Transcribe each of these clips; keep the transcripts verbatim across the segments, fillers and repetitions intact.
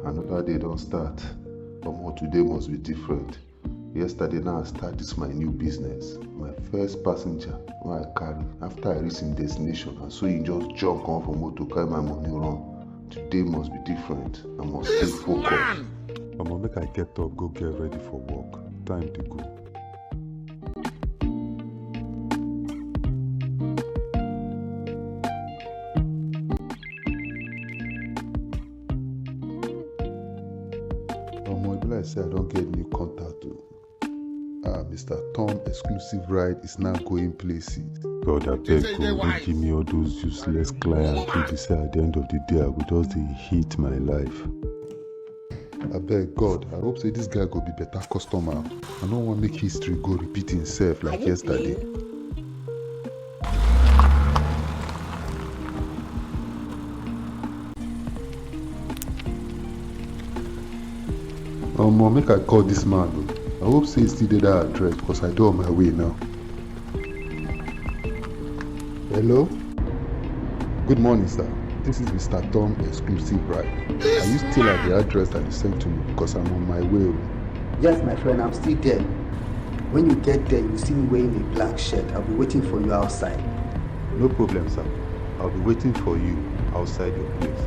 Another day don start. Omo, today must be different. Yesterday now I start this my new business. My first passenger wey I carry, after I reach im destination, na so he just jump comot for motor, carry my money run. Today must be different. I must stay focused. Omo, make I get up, go get ready for work. Time dey go. Omo, e be like say I don get new contact o. Ah, Mister Tom exclusive ride is now going places. God, abeg o, no give me all those useless clients wey be say at the end of the day I go just dey hate my life. Abeg God, I hope say this guy go be better customer. I no wan make history go repeat himself like yesterday. Omo, make I call this man o. I hope say he still dey that address because I dey on my way now. Hello? Good morning, sir. This is Mister Tom exclusive ride. Are you still at the address that you sent to me? Because I'm on my way o. Yes, my friend, I'm still there. When you get there, you see me wearing a black shirt. I'll be waiting for you outside. No problem, sir. I'll be waiting for you outside your place.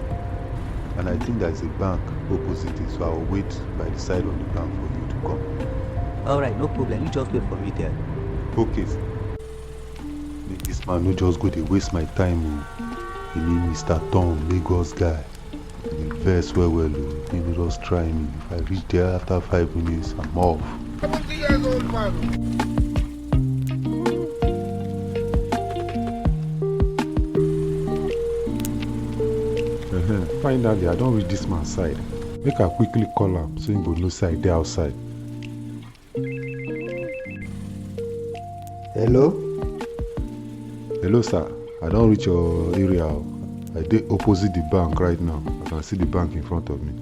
And I think there's a bank opposite it, so I'll wait by the side of the bank for you to come. All right, no problem. You just wait for me there. Okay, sir. Make this man no just go dey waste my time o. He mean Mister Tom, Lagos guy. He dey vex well well o. He no just try me. If I reach there after five minutes, I'm off. Seventy years old man. Uh-huh. Finally, I don reach this man side. Make I quickly call am so he go know say I dey outside. Hello? Hello, sir. I don reach your area o. I dey opposite the bank right now. I can see the bank in front of me.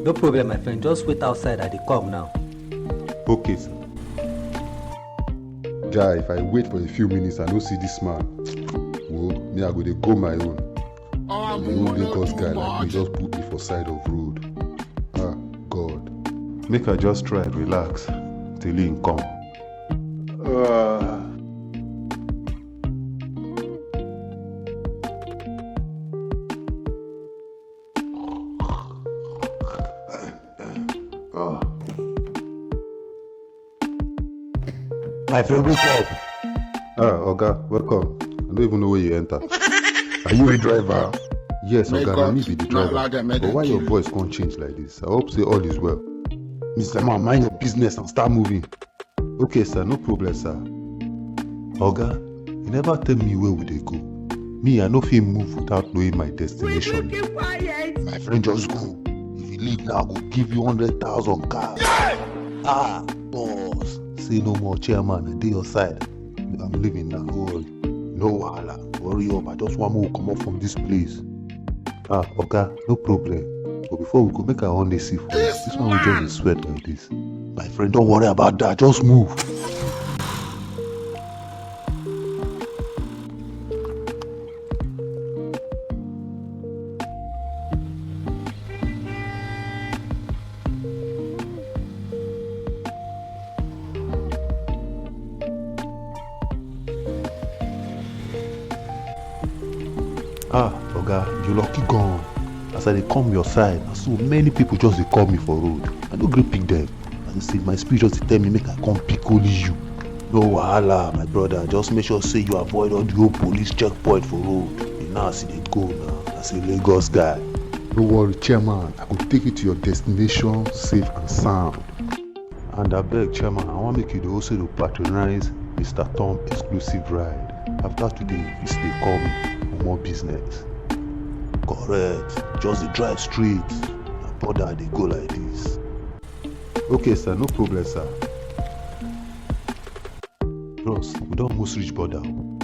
No problem, my friend. Just wait outside. I dey come now. Okay, sir. Guy, if I wait for a few minutes, I no see this man. Wo, me, I go dey go my own. The old Lagos guy like me just put me for side of road. Ah, God. Make I just try relax till he come. Ah. Ah. My friend, wake up. Ah, Oga, welcome. I don't even know where you enter. Are you a driver? Yes, Oga, na me be the driver. But why your voice come change like this? I hope say all is well. Mister Man, mind your business and start moving. Okay, sir, no problem, sir. Oga, you never tell me where we dey go. Me, I no fit move without knowing my destination. Will you keep quiet? My friend, just go. If you leave now, I go give you hundred thousand cash. Ah, boss. Say no more, chairman. I dey your side. I'm leaving now. No worry. No wahala. Worry up. I just want to come up from this place. Ah, Oga, no problem. But before we go, make I on the see for you. This one we just dey sweat like this. My friend, don't worry about that. Just move. Ah, Oga, you lucky gone. As I dey come your side, na so many people just dey call me for road. I no gree pick them. I dey say my spirit just dey tell me make I come pick only you. No wahala, my brother. Just make sure say you avoid all the whole police checkpoint for road. You know as e dey go now. As a Lagos guy. No worry, chairman. I go take you to your destination safe and sound. And abeg, chairman, I wan make you dey also dey patronize Mister Tom exclusive ride. After today, you fit dey call me for more business. Correct. Just dey drive straight. Na border I dey go like this. Okay, sir. No problem, sir. Bros, we don almost reach border o.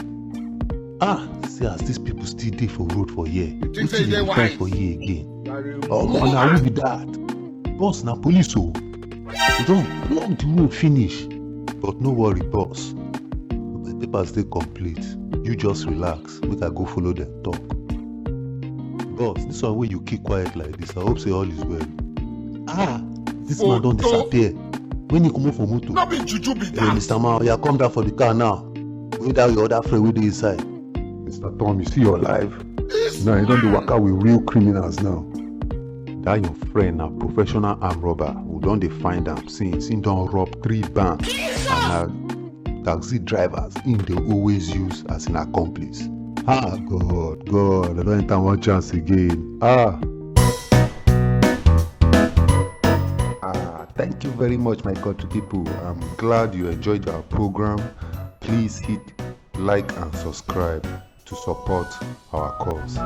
Ah, see as these people still dey for road for here. Wetin dey find for here again? Omo, na who be that? Boss, na police o. They just block the road finish. But no worry, boss. My papers dey complete. You just relax, make I go follow them talk. Boss, this one wey you keep quiet like this, I hope say all is well. Ah, this man don disappear. When he comot for motor, no be juju be that. Mister Man, oya, come down for the car now. Bring down your other friend wey dey inside. Mister Tom, you see your life? Now you don dey waka with real criminals now. That your friend na professional armed robber who don dey find am since he don rob three banks and na taxi drivers he dey always use as an accomplice. Ah, God, God, I don enter one chance again. Ah. Ah, thank you very much, my country people. I'm glad you enjoyed our program. Please hit like and subscribe to support our cause.